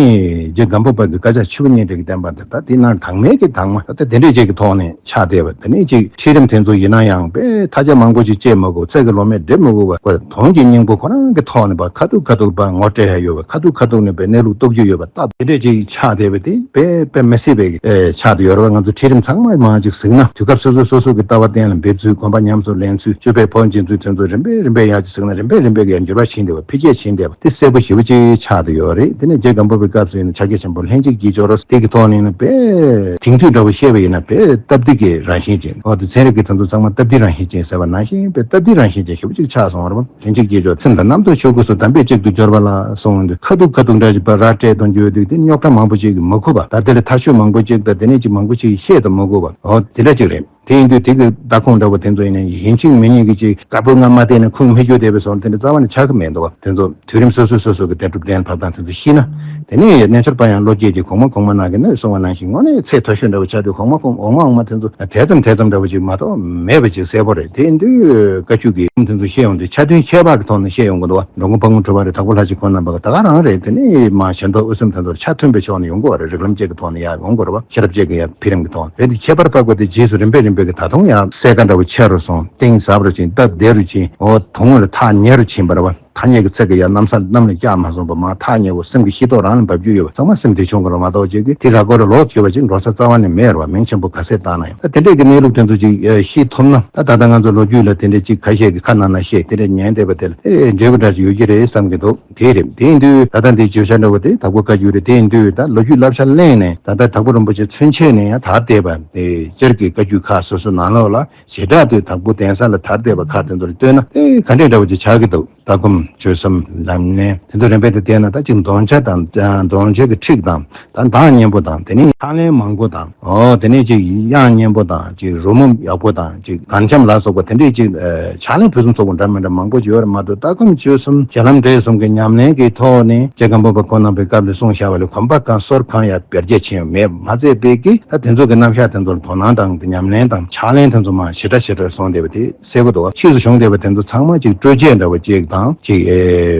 རྗེ་སྒམ་པོ་པ་གི་བཀའ་ཕྱག་ཆུ་བོ་གཉིས་འདྲེས་ཀྱི་བསྟན་པ་དེ། ད་དེ་ནང་དང་མའི་གི་དང་མ། ད་དེ་འདྲས་ཅིག་གི་ཐོག་ནས་ཆགས་བསྡད་པ། དེ་ནས་ཅིག་ཁྲིད་རིམ་དེ་ཚོ་ཡིན་ན་ཡང་དཔེ་མཐའ་རྒྱ་མང་པོ་ཅིག་བཅད་མི་དགོས། ཚིག་གི་ལོ་མས་སྒྲིལ་མི་དགོས་པ། དོན་གྱི་སྙིང་པོ་ཁོ་རང་གི་ཐོག་ནས་པ་ཁ་ཐུག་ཁ་ཐུག་པ་ངོ་སྤྲད་ཡ་ཡོད་པ། ཁ་ཐུག་ཁ་ཐུག་ནས་པའི་གནས་ལུགས་རྟོགས་རྒྱུ་ཡོད་པ། ད་དེ་འདྲས་ཅིག་ཆགས་བསྡད་པ་དེ་དཔེ་དཔེ་མི་སྲིད་པའི་ཨེ་ཆགས་བསྡད་ཡོད་རེད་བ། ང་ཚོ་ཁྲིད་རིམ་ཚང་མ་མང་ཅིག་གཟིགས་ན། དུས་སྐབས་སོ་སོ་སོ་སོ་གི་ལྟ་བ་གཏན་ལ་འབེབས་ཚུལ། དགོན་པ་ཉམས་སུ་ལེན་ཚུལ། སྤྱོད་པའི་ཕན་ཡོན་ཚུལ། དེ་ཚོ་རིམ་པས་རིམ་པས་ཡར་ཅིག་གཟིགས་ན། རིམ་པས་རིམ་པས་ཀྱི་ཡར་འགྱུར་བ་ཕྱིན་བསྡད་པ། འཕེལ་རྒྱས་ཕྱིན་བསྡད་པ་དེ་གསལ་པོ་ཞེ་པོ་ཅིག་ཆགས་བསྡད་ཡོད་རེད། དེ་ནས་རྗེ་སྒམ་པོ་པའི་སྐབས་སུ་ཡིན་ན་ཕྱག་རྒྱ་ཆེན་པོ་ལྷན་ཅིག་སྐྱེས་སྦྱོར་དེ་གི་ཐོག་ནས་ཡིན་ན་དཔེ་དེང་དུས་འདྲ་བོ་བཤད་པ་ཡིན་ན་དཔེ་སྟབས་བདེ་གི་རང་བཞིན། ཡིན་ཅིང་། འོ་དེ་ཚན་རིག་གི་དེ་ཚོ་ཚང་མ་སྟབས་བདེ་རང་བཞིན་ཅན་ཟེར་བ་ནང་བཞིན་པའི་སྟབས་བདེ་རང་བཞིན་ཅན་ཞེ་པོ་ཅིག་ཆགས་སོང་བ་རེད་པ། ལྷན་ཅིག་སྐྱེས་སྦྱོར་སེམས་དང་རྣམ་རྟོག་ཆོས་སྐུ་སོགས་དམ་པའི་གཅིག་ཏུ་སྦྱོར་བ་ལ་སོང་དུས་ཁ་ཐུག་ཁ་ཐུག་འདྲ་ཞིག་པ་ར་སྤྲད་གཏོང་རྒྱུ་དེ་དེ་རྙོག་དྲ་མང་པོ་ཅིག་གིས་མ་ཁུག་པ། ད་དེ་ལ་ཐག་གཅོད་མང་པོ་ཅིག་དང་དེ་ནས་ཅིག་མང་པོ་ཅིག་བཤད་དང་མ་དགོས་པ། འོ་དེ་འདྲ་ཅིག་རེད། དེ་ཡིན་དུས་དེ་གི་ལྟ་ཁུངས་འདྲ་བོ་དེ་ཚོ་ཡིན་ན་ཡིན་གཅིག་མིན་གཉིས་ཀྱི་ཅིག་དཀར་པོའི་རྔ་མ་བལྟས་ནས་ཁུངས་མི་འཁྱོལ་བསྡད་པའི་བཟོ་འདྲ་དེ་འདྲ་རྩ་བ་ནས་ཆགས་ཀྱི་མེད་འདུག་བ། དེ་ཚོ་དུས་རིམ་སོ་སོ་སོ་སོ་གི་བདེན་གྲུབ་བདེན་ལ་བབས་སྟངས་དེ་ཚོ་ཤེས་ན། དེ་ནས་རྣལ་འབྱོར་པ་ཡང་བློ་སྐྱེད་ཀྱི་གོང་མ་གོང་མ་ནང་གི་ནས་གསུང་བ་ནང་བཞིན་དངོས་གནས་ཚད་མཐོ་ཤོས་འདྲ་བོ་ཆགས་དུས་གོང་མ་གོང་འོག་མ་འོག་མ་དེ་ཚོ་དེ་ཙམ་དེ་ཙམ་འདྲ་བོ་ཅིག་མ་གཏོགས་མེད་པ་ཅིག་གསལ་པོ་རེད། དེ་ཡིན་དུས་བཀའ་བརྒྱུད་ཀྱི་དེ་ཚོ་བཤད་ཡོང་དུས་ཆ་མཐུན་ཁྱད་པར་གྱི་ཐོག་ནས་བཤད་ཡོང་གི་འདུག་བ། འགྲོ་མགོན་དཔལ་མགོན་གྲུབ་པ་རེད། དྭགས་པོ་ལྷ་རྗེ་ཁོང་རྣམ་པ་གི་ད་ག་རང་རེད། དེ་ནས་མ་ཞལ་མདོག་དབུ་སེམས་དེ་ཚོར་ཆ་མཐུན་པའི་ཕྱོགས་ནས་ཡོང་གི་བ་རེད། རིགས་ལམ་བཅས་ཀྱི་ཐོག་ནས་ཡང་ཡོང་གི་རེད་བ། ཤེས་རབ་བཅས་ཀྱི་ཡང་འཕེལ་རིམ་གྱི་ཐོག་ནས་རེད། དེ་ཁྱད་པར་འཕགས་པ་དེ་རྗེས་སུ་རིམ་པས་རིམ་པས་ཀྱི་ད་དུང་ཡང་གསལ་ཁ་འདྲ་བོ་ཆེ་རུ་སོང་། གཏིང་ཟབ་རུ་ཕྱིན། སྟབས་བདེ་རུ་ཕྱིན། འོ་དོན་དངོས་ལ་ཐག་ཉེ་རུ་ཕྱིན་པ་རེད་བ། ཐ་སྙད་ཀྱི་ཚིག་གི་ཡང་གནམ་ས་གནམ་ལ་བཀྱག་མ་སོང་བ། མ་ཐག་ཉེ་བོ་སེམས་ཀྱི་ཤེས་རྟོགས་རང་ལ་འབབ་རྒྱུ་ཡོད་པ་ཚང་མ་སེམས་བདེ་ཆུང་གི་རོ་མ་གཏོགས་བྱེད་ཀྱི་དེ་ར་སྐོར་ར་ལོག་བྱེད་པ་ཅིག་འགྲོ་ས་རྩ་བ་ནས་མེད་ར་བ། མིང་ཆེན་པོ་ག་ཚད་བཏགས་ན་ཡང་ད་དེ་འདྲས་ཀྱི་གནས་ལུགས་དེ་ཚོ་ཅིག་ཤེས་ཐུབ་ན། ད་ད་ལྟ་ང་ཚོ་ལོ་རྒྱུས་ལ་དེ་འདྲས་ཅིག་ཁ་ཤས་ཀྱི་ཁ་ནང་ན་བཤད་དེ་འདྲས་ཉན་བསྡད་པ་དེ་ལ་ཨེ་འབྲས་བུ་འདྲ་ཞིག་ཡོད་ཀྱི་རེད་བསམ་གྱི་འདུག་དེ་རེད། དེ་ཡིན་དུས་ད་ལྟ་འདི་བརྗོད་བྱ་འདྲ་བོ་དེ་དྭགས་པོ་བཀའ་བརྒྱུད་རེད། དེ་ཡིན་དུས་ད་ལོ་རྒྱུས་བསླབ་བྱ་གླེང་ནས་ད་ལྟ་དྭགས་པོ་རིན་པོ་ཆེ་ཚུན་ཆད་ནས་ཡང་དར་བསྡད་པ་དེ་སྤྱིར་གྱི་བཀའ་བརྒྱུད་ཁག་སོ་སོ་ནང་ལོགས་ལ་བྱེ་བྲག་ཏུ་དྭགས་པོ་གདན་ས་ལ་དར་བསྡད་པ་ཁག་དེ་ཚོར་ལྟོས་ན་ཨེ་ག་འདྲས་འདྲ་བོ་ཅིག་ཆགས་ཀྱི་འདུག་ལྟ་སྒོམ་སྤྱོད་གསུམ་ལམ་གནས་དེ་ཚོ་རིམ་པས་དུ་བལྟས་ན་ད་ཅིག་འདོན་ཆ་དང་འདོན་ཆ་གི་ཁྲིགས་དང་ད་གདངས་སྙན་པོ་དང་དེ་ནས་ཕྱག་ལེན་མང་པོ་དང་། ཨོ་དེ་ནས་ཅིག་དབྱངས་སྙན་པོ་དང་ཅིག་རོལ་མོ་ཡག་པོ་དང་ཅིག་གར་འཆམ་ལ་སོགས་པ་དེ་འདྲས་ཅིག་ཕྱག་ལེན་ཕུན་སུམ་ཚོགས་པོ་འདྲ་མི་འདྲ་མང་པོ་ཅིག་ཡོད་རེད་མ་གཏོགས། ལྟ་སྒོམ་སྤྱོད་གསུམ་ཞལ་ལམ་འབྲས་གསུམ་གྱི་ཉམས་ལེན་གྱི་ཐོག་ནས་རྗེ་སྒམ་པོ་པ་ཁོང་རྣམ་པའི་སྐབས་ལ་གསུངས་བཞག་པ་ལས་གོམ་པ་གང་སོར་གང་ཡང་བེར་རྒྱས་ཕྱིན་ཡོད་མེད་མ་ཚད་པའི་གི་ད་དེ་ཚོ་གི་རྣམ་གཞག་དེ་ཚོར་དོ་སྣང་དང་ཉམས་ལེན་དང་ཕྱག་ལེན་དེ་ཚོ་མ་ཞེ་དྲག་ཞེ་དྲག་སོང་བསྡད་པ་དེ། གསལ་པོ་འདུག་བ། ཕྱིས་སུ་བྱུང་བསྡད་པ་དེ་ཚོ་ཚང་མ་ཅིག་སྤྲོས་བཅས་འདྲ་བོ་ཅིག་དང་ཅིག་ཨེ་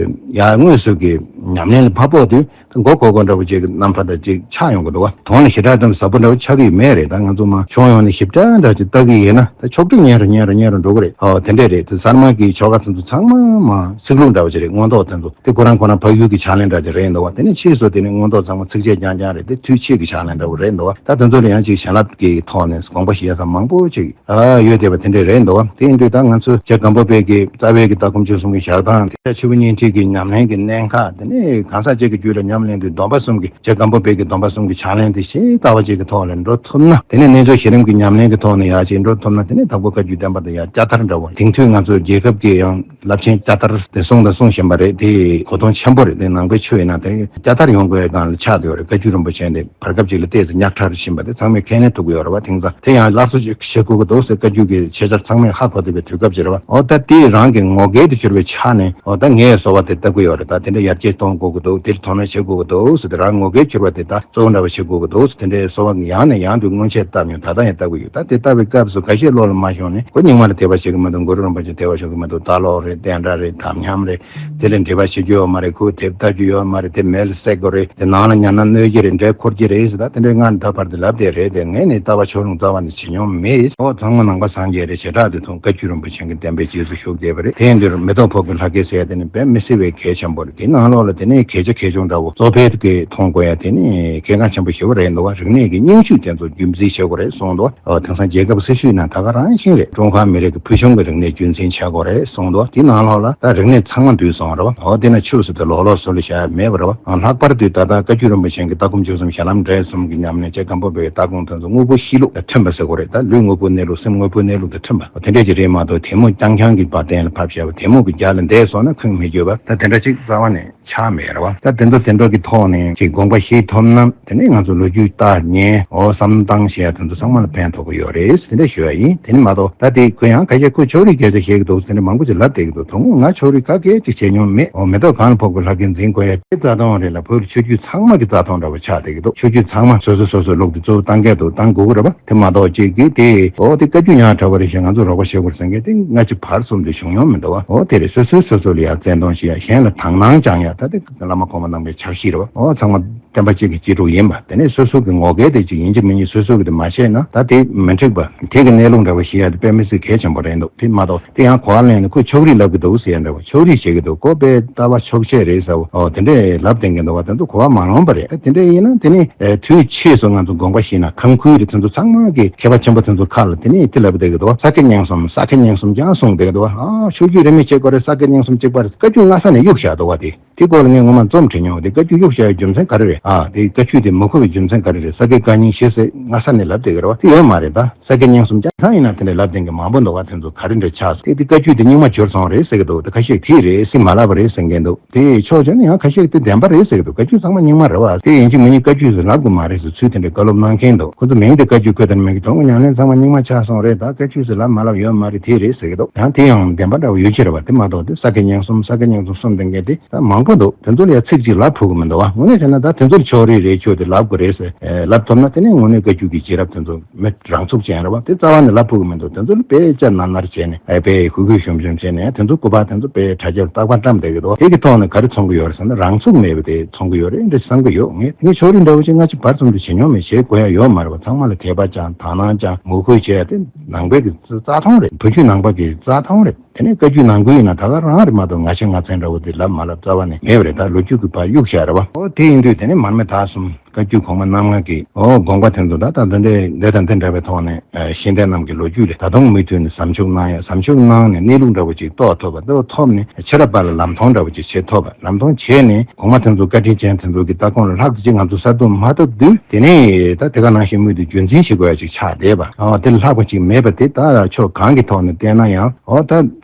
ཡར་དངོས་སུ་གི་ཉམས་ལེན་ལ་ཕར་ཕོག་དུས་མགོ་འཁོར་འཁོར་འདྲ་བོ་ཅིག་གི་རྣམ་པ་འདྲ་ཅིག་ཆགས་ཡོང་གི་འདུག་བ། དོན་ལ་ཞེ་དྲག་ཙམ་ཟབ་པོ་འདྲ་བོ་ཆགས་ཀྱི་ཡོད་མེད་རེད། ད་ང་ཚོ་མ་ཕྱོགས་ཡོངས་ནས་ཞིབ་ཕྲ་འདྲ་ཅིག་ལྟ་གི་ཡོད་ན་ད་ཕྱོགས་སྒྲིག་ཉན་རུ་ཉན་རུ་ཉན་རུ་འགྲོ་གི་རེད། ཨོ་དེ་འདྲས་རེད། དེ་གསར་མ་གི་ཆོ་ག་དེ་ཚོ་ཚང་མ་མ་ཚིག་ལྷུག་འདྲ་བོ་ཅིག་རེད། མངོན་རྟོགས་དེ་ཚོ་དེ་ཁོ་རང་ཁོ་རང་ཕ་ཡུལ་གི་ཕྱག་ལེན་འདྲ་ཅིག་རེད་འདུག་བ། དེ་ནས་ཕྱིས་སུ་དེ་ནས་མངོན་རྟོགས་ཚང་མ་ཚིགས་བཅད་རྐྱང་རྐྱང་རེད། དེ་དུས་ཕྱིས་ཀྱི་ཕྱག་ལེན་འདྲ་བོ་རེད་འདུག་བ། ད་དེ་ཚོ་ལ་ཡང་ཅིག་བྱིན་རླབས་ཀྱི་ཐོག་ནས་དགོངས་པ་བཞེས་ས་མང་པོ་ཅིག་ཨ་ཡོད་བསྡད་པ་དེ་འདྲས་རེད་འདུག་བ། དེ་ཡིན་དུས་ད་ང་ཚོ་རྗེ་སྒམ་པོ་པའི་གི་རྩ་བའི་གི་ལྟ་སྒོམ་སྤྱོད་གསུམ་གྱི་ཞག་དང་དེ་ཆོས་སྐུ་བརྙན་འཕྲིན་གྱི་ཉམས་ལེན་གྱི་གནད་འགག་དེ་ནས་གང་ཟག་གཅིག་གི་རྒྱུད་ལ་ཉམས་ལེན་དུས་སྡོམ་པ་གསུམ་གྱི་རྗེ་སྒམ་པོ་པའི་གི་སྡོམ་པ་གསུམ་གྱི་ཕྱག་ལེན་དེ་ཞེ་ལྟ་བ་གཅིག་གི་ཐོག་ལ་འགྲོ་ཐུབ་ན། དེ་ནས་རྣལ་འབྱོར་གཞི་རིམ་གྱི་ཉམས་ལེན་གྱི་ཐོག་ནས་ཡར་ཅིག་འགྲོ་ཐུབ་ན་དེ་ནས་དྭགས་པོ་བཀའ་བརྒྱུད་བསྟན་པ་དེ་ཡར་བསྐྱར་དར་འདྲ་བོ། དེང་དུས་ང་ཚོ་རྒྱལ་ཁབ་ཀྱི་ཡང་རླབས་ཆེན་བསྐྱར་དར་དེ་གསུངས་དང་གསུང་བཞིན་པ་རེད། དེ་གོ་དོན་ཆེན་པོ་རེད། དེ་ནང་པའི་ཆོས་ཡིན་ན་དེ་བསྐྱར་དར་ཡོང་དགོས་སྒང་ལ་ཆགས་བསྡད་ཡོད་རེད། བཀའ་བརྒྱུད་རིན་པོ་ཆེ་འདི་བར་སྐབས་ཅིག་ལ་ཏོག་ཙམ་ཉག་ཕྲ་རུ་ཕྱིན་པ་དེ་ཚང་མས་ཁས་ལེན་ཐུབ་ཀྱི་ཡོད་རེད་བ། དེང་སང་དེ་ཡང་སླར་གསོ་ཅིག་བྱེད་དགོས་ཀྱི་འདུག་ཟེར་བཀའ་བརྒྱུད་ཀྱི་ཆེད་བཅར་ཚང་མས་ཧ་གོ་བསྡད་པའི་དུས་སྐབས་ཅིག་རེད་བ། འོ་ད་དེ་རང་གི་ངོ་སྐལ་དུ་གྱུར་པའི་ཆ་ནས་འོ་ད་ངས་གསོལ་བ་དེ་བཏབ་ཀྱི་ཡོད་རེད། ད་དེ་འདྲ་ཡར་རྒྱས་གཏོང་དགོས་ཀྱི་འདུག་དེར་དོ་སྣང་བྱེད་དགོས་ཀྱི་འདུག་ཟེར་ཏེ་རང་ངོ་སྐལ་གྱུར་པ་དེ་ད་གཙོ་བོ་འདྲ་བ་བྱེད་དགོས་ཀྱི་འདུག་ཟེར་དེ་འདྲའི་གསོལ་བ་ཡང་ནས་ཡང་དུ་སྔོན་ཆད་བཏབ་མྱོང་། ད་ལྟ་ཡང་བཏབ་ཀྱི་ཡོད། ད་དེ་བཏབ་པའི་སྐབས་སུ་ཁ་ཤས་བློ་ལ་མ་ཤོང་ནས་ཁོ་རྙིང་མ་ལ་དད་པ་བྱེད་ཀྱི་མི་འདུག་གུ་རུ་རིན་པོ་ཆེ་དད་པ་བྱེད་ཀྱི་མི་འདུག་ལྟ་ལོག་རེད། བསྟན་དགྲ་རེད། དམ་ཉམས་རེད། དེ་ལས་འབྲེལ་བ་བྱེད་རྒྱུ་ཡོད་མ་རེད། ཁོས་དེབ་ལྟ་རྒྱུ་ཡོད་མ་རེད། དེ་མེ་ལ་བསྲེག་དགོས་རེད། དེ་ནང་ལ་ཉར་ན་གནོད་ཀྱི་རེད། འདྲེ་འཁོར་གྱི་རེད་ཟེར། ད་དེ་འདྲའི་སྔ་ནས་ད་བར་དུ་ལབ་བསྡད་རེད། དེ་ངས་ནི་ལྟ་བ་ཕྱོགས་ལྷུང་རྩ་བ་ནས་བྱེད་མྱོང་མེད། ཨོ་ཚང་མ་ནང་པ་སངས་རྒྱས་རེད། བྱེ་བྲག་ཏུ་མཐོང་། བཀའ་བརྒྱུད་རིན་པོ་ཆེ་གི་བསྟན་པའི་རྗེས་སུ་ཞུགས་བསྡད་པ་རེད། དེ་ཡིན་དུས་མེ་ཏོག་ཕོབ་ཀྱི་ལྷ་སྐལ་ཟེར་ཡ་དེ་ནི་དཔེ་མི་སྲིད་པའི་གལ་ཆེན་པོ་རེད། དེ་ནང་ལོགས་ལ་དེ་ནས་གལ་ཆེ་གལ་ཆུང་འདྲ་བོ་གཙོ་ཕལ་གྱི་མཐོང་དགོས་ཡ་དེ་ནི་གལ་འགངས་ཆེན་པོ་ཞེ་པོ་རེད་འདུག་བ། རིག་གནས་ཀྱི་སྙིང་བཅུད་དེ་ཚོ་རྒྱུན་འཛིན་བྱེད་དགོས་རེད་གསུངས་འདུག་ཨོ་དེང་སང་རྒྱལ་ཁབ་སྲིད་ཇུས་ནང་ད་ག་རང་བཞིན་རེད། ཀྲུང་ཧྭ་མི་རིགས་ཀྱི་ཕུལ་བྱུང་གི་རིག་གནས་རྒྱུན་འཛིན་བྱེད་དགོས་རེད་གསུངས་འདུག་དེའི་ནང་ལོགས་ལ་ད་རིག་གནས་ཚང་མ་འདུས་སོང་རེད་བ། ཨོ་དེ་ན་ཆོས་ཟེར་དུས་ལོགས་ལོགས་སུ་ལ་བཞག་ཡ་མེད་པ་རེད་བ། ལྷག་པར་དུ་ད་ལྟ་བཀའ་བརྒྱུད་རིན་པོ་ཆེ་གི་ལྟ་སྒོམ་སྤྱོད་གསུམ་ཞལ་ལམ་འབྲས་གསུམ་གྱི་ཉམས་ལེན་བྱེད། སྒམ་པོ་པའི་ལྟ་སྒོམ་དེ་ཚོ་དངོས་པོ་གཤིས་ལུགས་དང་མཐུན་པ་ཟེར་དགོས་རེད། ད་ལུས་དངོས་པོ་གནས་ལུགས་སེམས་དངོས་པོ་གནས་ལུགས་དང་མཐུན་པ། དེ་འདྲས་ཀྱི་རེད་མ་གཏོགས་དེ་མོ་རྐྱང་རྐྱང་གི་བར་གདན་ལ་ཕབ་བཞག་པ་དེ་མོ་གི་རྒྱ་ལ་འདས་སོང་ན་ཁུངས་མི་འཁྱོལ་བ། ད་དེ་འདྲ་ཅིག་རྩ་བ་ནས་ཆགས་མེད་རེད་བ། ད་དེ་ཚོ་དེ་འདྲ་གི་ཐོག་ནས་ཅིག་དགོངས་པ་བཞེས་ཐུབ་ན་དེ་ནས་ང་ཚོ་ལོ་རྒྱུས་ལྟ་ཉན་འོ་བསམ་བློ་བཏང་བྱས་དེ་ཚོ་ཚང་མ་ལ་ཕན་ཐོགས་ཀྱི་ཡོད་རེད་ཟེར་དེ་འདྲ་ཞུ་ཡ་ཡིན། དེ་ནི་མ་གཏོགས་ད་དེ་ཁོ་ཡང་ཁ་ཤས་ཁོ་ཕྱོགས་རིས་སྐད་ཆ་བཤད་ཀྱི་འདུག་ཟེར་ནས་མང་པོ་ཅིག་ལབ་བསྡད་ཀྱི་འདུག་དོན་དངོས་ང་ཕྱོགས་རིས་ག་གེ་ཅིག་བྱས་མྱོང་མེད། འོ་མེ་ཏོག་གང་ལ་ཕོག་པའི་ལྷ་སྐལ་འཛིན་དགོས་ཡ་དེ་རྩ་དོན་རེད་ལ། བོད་ལ་ཆོས་བརྒྱུད་ཚང་མ་གི་རྩ་དོན་འདྲ་བོ་ཆགས་བསྡད་ཀྱི་འདུག་ཆོས་བརྒྱུད་ཚང་མ་སོ་སོ་སོ་སོའི་ལུགས་དེ་གཙོ་བོ་བཏང་གི་འདུག་བཏང་དགོས་ཀྱི་རེད་བ། དེ་མ་གཏོགས་གཅིག་གིས་དེ་འོ་དེ་བཀའ་བརྒྱུད་ཉག་ཕྲ་བ་རེད་ཤག་ང་ཚོ་རོགས་པ་བྱེད་དགོས་བསམ་མཁན་དེ་སྔ་ཕྱི་བར་གསུམ་དུ་བྱུང་མྱོང་མི་འདུག་བ། འོ་དེ་རེད། སོ་སོས་སོ་སོ་ལ་ཡང་བརྩེ་དུང་ཞིག་ཡ་གཞན་ལ་དག་སྣང་བཅང་ཡ་ད་དེ་བླ་མ་གོང་མ་རྣམ་པའི་ཕྱག་བཞེས་རེད་བ། འོ་ཚང་མ་བསྟན་པ་གཅིག་གི་སྤྱི་ཕྲུག་ཡིན་པ་དེ་ནས་སོ་སོ་གི་ངོ་སྐལ་དེ་གཅིག་ཡིན་གཅིག་མིན་གཅིག་སོ་སོ་གི་དེ་མ་བྱས་ན་ད་དེ་མི་འགྲིག་པ། དེ་གི་གནས་ལུགས་འདྲ་བ་ཞིག་ཡ་དེ་དཔེ་མི་སྲིད་གལ་ཆེན་པོ་རེད་འདུག་དེ་མ་གཏོགས་དེ་ཡང་གོ་བ་ལེན་ནས་ཁོས་ཕྱོགས་རིས་ལབ་གི་འདུག་ཟེར་ཡ་འདྲ་བ། ཕྱོགས་རིས་བྱེད་གི་འདུག་ཁོ་དཔེ་ལྟ་བ་ཕྱོགས་ཆད་རེད་ཟེར་བ། འོ་དེ་འདྲས་ལབ་བསྡད་མཁན་འདུག་བ། དེ་ཚོ་གོ་བ་མ་ལོན་པ་རེད། ད་དེ་འདྲས་ཡིན་ན་དེ་ནས་ཨེ་དུས་ཕྱིས་སུ་ང་ཚོ་དགོངས་པ་བཞེས་ན་ཁམས་ཁུལ་རེད། དེ་ཚོ་ཚང་མ་གི་མཁས་པ་ཆེན་པོ་དེ་ཚོ་ཁ་ལ་དེ་ནས་དེ་ལབ་བསྡད་ཀྱི་འདུག་བ། ས་དགེ་བསྙེན་གསུམ་ས་དགེ་བསྙེན་གསུམ་ཀྱང་གསུངས་བསྡད་ཀྱི་འདུག་བ། ཨ་ཕྱོགས་རྒྱུད་རིས་མེད་བྱེད་དགོས་རེད། ས་དགེ་བསྙེན་གསུམ་གཅིག་པ་རེད། བཀའ་བརྒྱུད་སྔ་ས་ནས་གཡུག་བཞག་འདུག་བ། དེ་ དེ་སྐོར་ལ་ངས་ངོ་མ་རྩོམ་བྲིས་མྱོང་། དེ་བཀའ་བཀྱོན་གཡུག་བཞག་ཡའི་རྒྱུ་མཚན་ག་རེ་རེད། ཨ་དེ་བཀའ་བཀྱོན་དེ་མི་གོ་བའི་རྒྱུ་མཚན་ག་རེ་རེད། ས་དགེ་བཀའ་རྙིང་ཞེས་ཟེར་སྔ་ས་ནས་ལབ་བསྡད་ཀྱི་རེད་བ། དེ་ཡོད་མ་རེད། ད་ས་དགེ་རྙིང་གསུམ་ཀྱང་ཚང་ཡིན་ན་དེ་འདྲ་ལབ་བསྡད་མཁན་མང་པོ་འདུག་བ། དེ་ཚོ་ག་རེ་འདྲ་ཆགས་སོང་། དེ་དེ་བཀའ་བཀྱོན་དེ་རྙིང་མ་འགྱུར་སོང་རེད་ཟེར་གྱི་འདུག་དེ་ཁ་ཤས་དེ་རེད་ཟེར་མ་ལབ་པ་རེད་ཟེར་མཁན་འདུག་དེ་ཕྱོགས་གཅིག་ནས་ཡང་ཁ་ཤས་དེ་བདེན་པ་རེད་ཟེར་གྱི་འདུག་བཀའ་བཀྱོན་ཚང་མ་རྙིང་མ་རེད་བ། དེ་ཡིན་གཅིག་མིན་གཅིག་བཀའ་བཀྱོན་ཟེར་ལབ་དགོས་མ་རེད་ཟེར། ཚུལ་དེ་འདྲའི་བཀའ་སློབ་གནང་མཁན་འདུག་ཁོ་ཚོ་མིང་དེ་བཀའ་བཀྱོན་བཀོད་དང་མིང་གི་གྲོང་གི་ཉམས་ལེན་ཚང་མ་རྙིང་མ་ཆགས་སོང་རེད། ད་བཀའ་བཀྱོན་ཟེར་ལབ་མ་ལབ་ཡོད་མ་རེད། དེ་རེད་ཟེར་གྱི་འདུག་ཡང་དེ་ཡང་བདེན་པ་འདྲ་བོ་ཡོད་ཀྱི་རེད་བ། དེ་མ་གཏོགས་དེ་ས་དགེ་རྙིང་གསུམ་ས་དགེ་རྙིང་གསུམ་གསུམ་དེ་འགས་དེ་ད་མང་པོ་འདུག་དེ་ཚོ་ལ་ཡང་ཚིག་གཅིག་ལབ་ཐུབ་ཀྱི་མི་འདུག་བ། དངོས་གནས་བྱས་ན་ད་དེ་ཚོ་ལ་ཕྱོགས་རིས་རེད། ཆོས་དེ་ལབ་དགོས་རེད་ཟེར་ལབ་ཐུབ་ན་དེ་ནས་དངོས་གནས་བཀའ་བཀྱོན་གྱི་རྗེས་རབས་དེ་ཚོ་མི་རང་ཚུགས་ཅན་རེད་བ། དེ་རྩ་བ་ནས་ལབ་ཐུབ་ཀྱི་མི་འདུག་དེ་ཚོ་ལ་དཔེ་ལྕགས་ནར་ནར་བྱས་ནས་ཨེ་དཔེ་གུས་གུས་ཞུམ་ཞུམ་བྱས་ནས་དེ་ཚོ་སྐུ་པར་དེ་ཚོ་དཔེ་དྲ་རྒྱར་རྟག་པར་བཀྲམ་བསྡད་ཀྱི་འདུག་དེ་གི་ཐོག་ནས་ག་རེ་མཚོན་གྱི་ཡོད་རེད་ཟེར་ན་རང་ཚུགས་མེད་པ་དེ་མཚོན་གྱི་ཡོད་རེད་འདྲ་བསམ་གྱི་ཡོད། ངས་ངས་ཕྱོགས་རིས་འདྲ་བོ་ཅིག་སྔ་ཕྱི་བར་གསུམ་དུ་བྱེད་མྱོང་མེད། བྱེད་དགོས་ཡ་ཡོད་མ་རེད་བ། ཚང་མ་ལ་དད་པ་བཅངས་དག་སྣང་བཅངས་ངོ་རྒོལ་བྱས་ཡ་དེ་ནང་པའི་གི་རྩ་ཐོང་རེད། བུ་ཆུ་ནང་པ་གི་རྩ་ཐོང་རེད། དེ་ནས་བཀའ་བཀྱོན་ནང་ཁུལ་ཡིན་ན་ད་ག་རང་རེད་མ་གཏོགས་ང་ཆེ་ང་མཚན་འདྲ་བོ་དེ་ལབ་མ་ལབ་རྩ་བ་ནས་མེད་པ་རེད། ད་ལོ་རྒྱུས་ཀྱི་བར་གཡུག་བཞག་རེད་བ། ཨོ་དེ་ཡིན་དུས་དེ་ནས་མར་མེ་དྭགས་གསུམ་བཀའ་བརྒྱུད་གོང་མ་རྣམ་ལྔ་གི་ཨོ་དགོངས་པ་དེ་ཚོ་ད་ད་འདི་འདྲའི་འདི་དང་འདི་འདྲ་བའི་ཐོག་ནས་ཤེས་ལྡན་རྣམས་ཀྱི་ལོ་རྒྱུས་ལས་ད་དུང་མུ་མཐུད་ནས་ཟབ་འཇུག་གནང་ཡ། ཟབ་འཇུག་གནང་ནས་གནས་ལུགས་འདྲ་བོ་ཅིག་རྟོགས་ཐུབ་པ། རྟོགས་ཐུབ་ནས་ཕྱི་རབས་པ་ལ་ལམ་མཐོང་འདྲ་བོ་ཅིག་བྱེད་ཐུབ་པ། ལམ་མཐོང་བྱས་ནས་གོང་མ་དེ་ཚོ་བཀའ་དྲིན་ཅན་དེ་ཚོ་གི་ལྟ་ཁུངས་ལ་ལྷག་ཏུ་ཅིག་ང་ཚོ་གསར་གཏོད་མ་ཐུབ་དུས་དེ་ནས་ད་དེ་ག་ནང་བཞིན་མུ་མཐུད་རྒྱུན་འཛིན་བྱེད་དགོས་ཡ་ཅིག་ཆགས་བསྡད་པ། ཨོ་དེ་ལ་ལྷག་པ་ཅིག་མེད་པ་དེ་ད་ཕྱོགས་གང་གི་ཐོག་ནས་བལྟས་ན་ཡང་ཨོ་ད་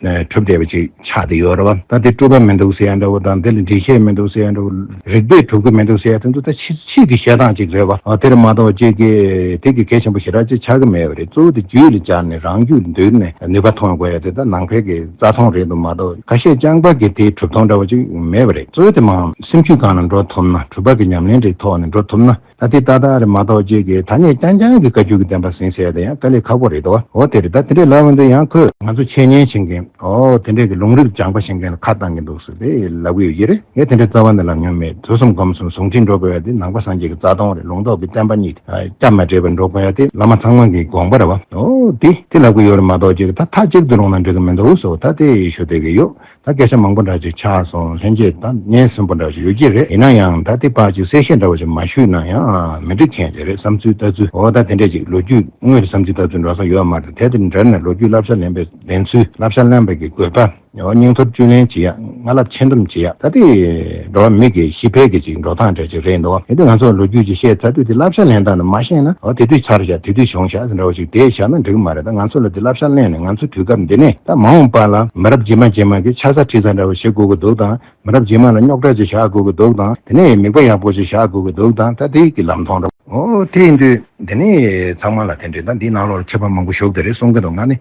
གྲུབ་བསྡད་པ་ཅིག་ཆགས་བསྡད་ཡོད་རེད་བ། ད་དེ་སྤྲོས་པ་མི་འདུག་ཟེར་ཡ་འདྲ་བོ་དང་། དེ་ལ་འགྲེལ་བཤད་མི་འདུག་ཟེར་ཡ་འདྲ་བོ། རིགས་པས་གྲུབ་ཀྱི་མི་འདུག་ཟེར་ཡ་དེ་ཚོ་ད་ཕྱི་ཕྱི་གི་བཤད་སྟངས་ཅིག་རེད་བ། ཨ་དེ་རེད་མ་གཏོགས་ཅིག་གི་དེ་གི་གལ་ཆེན་པོ་ཞེ་དྲག་ཅིག་ཆགས་ཀྱི་མེད་པ་རེད། གཙོ་བོ་དེ་རྒྱུད་ལ་སྦྱར་ནས་རང་རྒྱུད་འདུལ་ནས་ནུས་པ་ཐོན་དགོས་ཡ་དེ་ད་ནང་པའི་གི་རྩ་ཐོང་རེད་འདུག་མ་གཏོགས་ཁ་ཤས་རྐྱང་པ་གི་དེའི་གྲུབ་མཐོང་འདྲ་བོ་ཅིག་མེད་པ་རེད། གཙོ་བོ་དེ་མ་སེམས་རྒྱུད་སྒང་ལ་འགྲོ་ཐུབ་ན། གྲུབ་པ་གི་ཉམས་ལེན་དེའི་ཐོག་ནས་འགྲོ་ཐུབ་ན། ད་དེ་ཏག་ཏག་རེད་མ་གཏོགས་ཅིག་གི་ཐ་སྙད་རྐྱང་རྐྱང་གི་བཀའ་བརྒྱུད་ཀྱི་བསྟན་པ་ཟིན་ཟེར་ཡ་དེ་ཡང་དཀའ་ལས་ཁག་པོ་རེད་དོ། འོ་དེ་རེད། ད་དེ་འདྲས་ལབ་ཡོང་དུས་ཡང་ཁོས་ང་ཚོ་འཆད་ཉན་བྱེད་མཁན། ཨོ་དེ་འདྲས་ཀྱི་ལུང་རིགས་སྦྱངས་པ་བྱེད་མཁན་ལ་ཁ་བཏང་གི་འདུག་ཟེར་དེ་ལབ་ཀྱི་ཡོད་ཀྱི་རེད། ངས་དེ་འདྲས་རྩ་བ་ནས་ལབ་མྱོང་མེད། ཐོས་བསམ་སྒོམ་གསུམ་ཟུང་འབྲེལ་འགྲོ་དགོས་ཡ་དེ་ནང་པ་སངས་རྒྱས་ཀྱི་རྩ་དོན་རེད། ལུང་རྟོགས་ཀྱི་བསྟན་པ་གཉིས་སྐྱབས་མ་བྲལ་བར་འགྲོ་དགོས་ཡ་དེ་བླ་མ་ཚང་མ་གི་དགོངས་པ་རེད་བ། ཨོ་དེ་དེ་ལབ་ཀྱི་ཡོད་རེད་མ་གཏོགས་ཅིག་ད་མཐའ་གཅིག་ཏུ་ལོངས་ན་འགྲིག་གི་མི་འདུག་ཟེར་བ་ད་དེ་ཞུ་བསྡད་ཀྱི་ཡོད། ད་སྐད་ཆ་མང་པོ་འདྲ་ཅིག་ཆགས་སོང་། ལྷན་རྒྱས་ད་སྙན་སེམས་པོ་འདྲ་ཅིག་ཡོད་ཀྱི་རེད། ཡིན་ན་ཡང་ད་དེ་ཕར་ཅིག་གསལ་བཤད་འདྲ་བོ་ཅིག་མ་ཞུས་ན་ཡང་མི་འགྲིག་མཁན་ཅིག་རེད། བསམ་ཚུལ་ལྟ་ཚུལ་འོ་ད་དེ་འདྲས་ཅིག་ལོ་རྒྱུས་དངོས་རེད་བསམ་ཚུལ་ལྟ་ཚུལ་འགྲོ་ས་ཡོད་མ་རེད། དེ་དེ་འདྲ་ནས་ལོ་རྒྱུས་བསླབ་བྱ་ལེན་པའི་ལེན་ཚུལ། བསླབ་བྱ་ལེན་པའི་གི་དགོས་པ། ཨོ་སྙིང་ཐོར་བཅུད་ལེན་བྱེད་ཡ། སྔ་ལབ་ཆེ་འདོམས་བྱེད་ཡ། ད་དེ་འགྲོ་བ་མི་གི་ཤི་འཕེལ་གི་ཅིག་འགྲོ་སྟངས་འདྲ་ཅིག་རེད་འདུག་དེ་དུས་ང་ཚོ་ལོ་རྒྱུས་ཅིག་བཤད་ཚར་དུས་དེ་བསླབ་བྱ་ལེན་སྟངས་དེ་མ་ཤེས་ན་ཨོ་དེ་དུས་ཚར་བཞག་དེ་དུས་བྱུང་བཞག་ཟེར་འདྲ་བོ་ཅིག་དེ་བཞག་ན་འགྲིག་གི་མ་རེད། ད་ང་ཚོ་ལ་དེ་བསླབ་བྱ་ལེན་ནས་ང་ཚོ་དུས་སྐབས་འདི་ནས་ད་མ་འོངས་པ་ལ་མི་རབས་རྗེས་མ་རྗེས་མ་གི་ཆ་ཚང་ཁྲི་ཚང་འདྲ་བོ་བྱེད་དགོས་ཀྱི་འདུག་དང་། མི་རབས་རྗེས་མ་ལ་རྙོག་དྲ་ཅིག་བཞག་དགོས་ཀྱི་འདུག་དང་། དེ་ནས་མིག་དཔེ་ཡག་པོ་ཅིག་བཞག་དགོས་ཀྱི་འདུག་དང་། ད་དེ་གི་ལམ་མཐོང་འདྲ་བོ། ཨོ་དེ་ཡིན་དུས་འདི་ནི་ཚང་མ་ལ་དེ་འདྲའི་ད་འདིའི་ནང་ལོགས་ལ་མཁས་པ་མང་པོ་བཞུགས་བསྡད་རེད་གསུང་གི་འདུག་ང་ནི་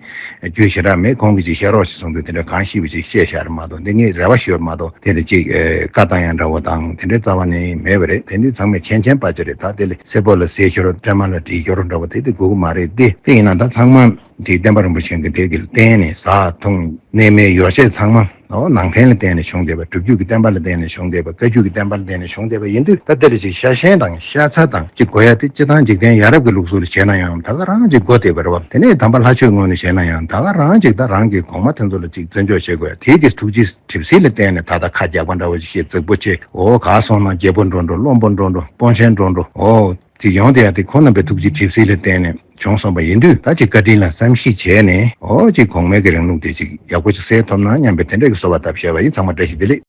རྒྱུས་ཞེ་དྲག་མེད། ཁོང་གིས་ཅིག་བཤད་རོགས་ཞེས་གསུངས་དུས་དེ་འདྲ་གང་ཤེས་པ་ཅིག་བཤད་བཞག་རེད་མ་གཏོགས། འདི་ངས་རེ་བ་ཞུ་བ་མ་གཏོགས་དེ་འདྲ་ཅིག་བཀའ་བཏང་ཡ་འདྲ་བོ་དང་དེ་འདྲའི་རྩ་བ་ནས་མེད་པ་རེད། དེ་འདི་ཚང་མས་མཁྱེན་མཁྱེན་པ་ཅིག་རེད། ད་དེ་ལས་གསལ་པོ་ལ་གསལ་ཤོར་སྤྲེལ་མ་ལ་དྲིལ་ཤོར་འདྲ་བོ་དེ་དེ་དགོས་ཀྱི་མ་རེད། དེ་དེ་ཡིན་ན་ད་ཚང་མ་འདི་བསྟན་པ་རིན་པོ་ཆེ་གི་དེ་གི་བརྟེན་ནས་བཟའ་འཐུང་གནས་མལ་ཡོ་བྱད་ཚང་མ། ཨོ་ནང་བསྟན་ལ་བརྟེན་ནས་བྱུང་བསྡད་པ། སྒྲུབ་བརྒྱུད་ཀྱི་བསྟན་པ་ལ་བརྟེན་ནས་བྱུང་བསྡད་པ། བཀའ་བརྒྱུད་ཀྱི་བསྟན་པ་ལ་བརྟེན་ནས་བྱུང་བསྡད་པ་ཡིན་དུས་ད་དེ་ལ་ཅིག་ཤ་ཞེན་དང་ཤ་ཚ་དང་ཅིག་དགོས་ཡ་དེ་སྤྱི་བཏང་འཇིག་རྟེན་ཡ་རབས་ཀྱི་ལུགས་སྲོལ་ལ་བྱས་ན་ཡང་ད་ག་རང་ཅིག་དགོས་བསྡད་པ་རེད་བ། དེ་ནས་དམ་པ་ལྷ་ཆོས་ངོས་ནས་བྱས་ན་ཡང་ད་ག་རང་ཅིག་ད་རང་གི་གོང་མ་དེ་ཚོ་ལ་ཅིག་བརྩི་འཇོག་བྱེད་དགོས་ཡ། དེའི་གི་ཐུགས་རྗེ་གྲིབ་བསིལ་ལ་བརྟེན་ནས་ད་ལྟ་ཁ་རྒྱག་པ་འདྲ་བོ་ཞིག་བྱེད། རྫིག་པོ་བྱེད། ཨོ་ག་སོང་ན་རྒྱལ་པོ་འགྲོ་འགྲོ། བློན་པོ་འགྲོ་འགྲོ། དཔོན་ཆེན་འགྲོ་འགྲོ། ཨོ། ཅིག་ཡོང་དེ་ཡང་དེ་ཁོང་རྣམ་པའི་ཐུགས་རྗེ་གྲིབ་བསིལ་ལ་བརྟེན་ནས་བྱུང་སོང་བ་ཡིན་དུས་ད་ཅིག་བཀའ་དྲིན་ལ་བསམ་ཤེས་བྱས་ནས་ཨོ་ཅིག་གོང་མའི་གི་རིང་ལུགས་དེ་ཅིག་ཡག་པོ་ཅིག་གསལ་ཐུབ་ན་སྙམ་པའི་དེ་འདྲ་གི་གསོལ་བ་བཏབ་བཞག་པ་ཡིན། ཚང་མ་བཀྲ་ཤིས་བདེ་ལེགས།